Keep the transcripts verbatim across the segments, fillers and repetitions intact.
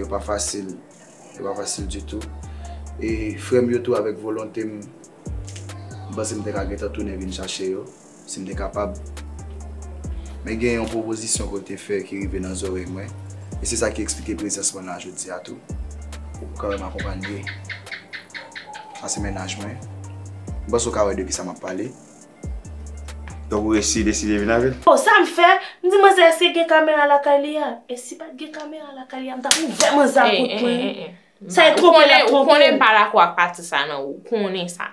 Pa fasil. Li pa fasil ditou. E frè m yo tou, avèk volonte m, m panse m te ka gentan tounen vin chache yo, si m te kapab. Men gen yon pwopozisyon ke w te fè ki rive nan zòrèy mwen. E se sa ki eksplike prezans mwen la jodi a tou. Ou ka wè m akonpanye. Sa se mennaj mwen. M panse w ka wè de kisa m ap pale. Donk ou resi deside vin avè l? Oh, sa m fè? M di manzè èske gen kamera lakay li a? E si pa t gen kamera lakay li a, m t ap ouvè manzè a kout pwen. Sa e twonpe l ap twonpe. Ou konnen m pa dakò ak pati sa non, ou konnen sa.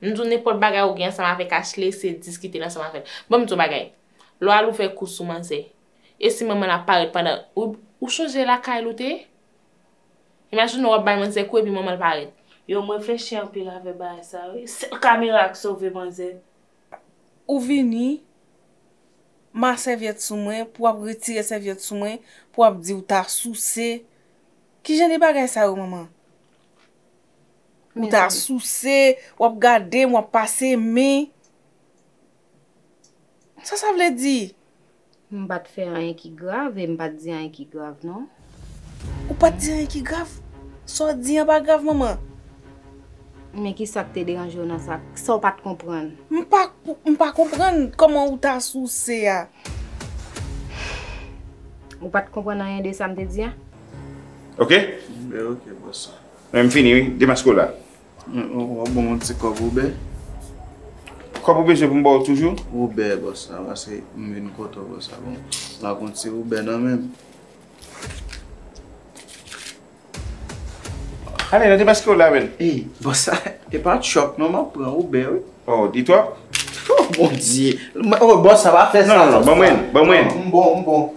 M di w nenpòt bagay ou gen ansanm avèk Ashley, se diskite l ansanm avè l. Ban m di w bagay. Lè w al ouvè kou sou manzè, e si manman l ap parèt pandan, ou, ou chonje lakay l ou te ye? Imajine w ap bay manzè kou epi manman l parèt. Yo, m reflechi anpil avè bagay sa wi. Sèl kamera k sove manzè. Ou vini, ma sèvyèt sou mwen, pou w ap retire sèvyèt sou mwen, pou w ap di w ta souse. Ki jan de bagay sa yo, manman? Ou ta souse, w ap gade m, w ap pase men. Sa sa vle di? M pa t fè anyen ki grav e m pa t di anyen ki grav non. Ou pa t di anyen ki grav? Sa w di an pa grav, manman. Men ki sa k te deranje w nan sa? Sa w pa t konprann? M pa, m pa konprann kòman ou ta souse a. Ou pa t konprann anyen de sa m te di a? Ok? Oke, oke, bòs. Men m fini wi, demaske w la. W ap ban m yon ti kòb Uber? Kòb ou bezwen pou m ba w toujou? Uber, bòs la, paske m vin kote w, bòs la. Bon, m ap yon ti Uber nan men m. Ale, nan demaske w la, men. Ey, bòs la, e pa truck non, m ap pran Uber, wi. Oh, li twòp? Oh, Bondye. Oh, bòs la, pa fè sa. Non, non, non, ban mwen, ban mwen. M bon, m bon.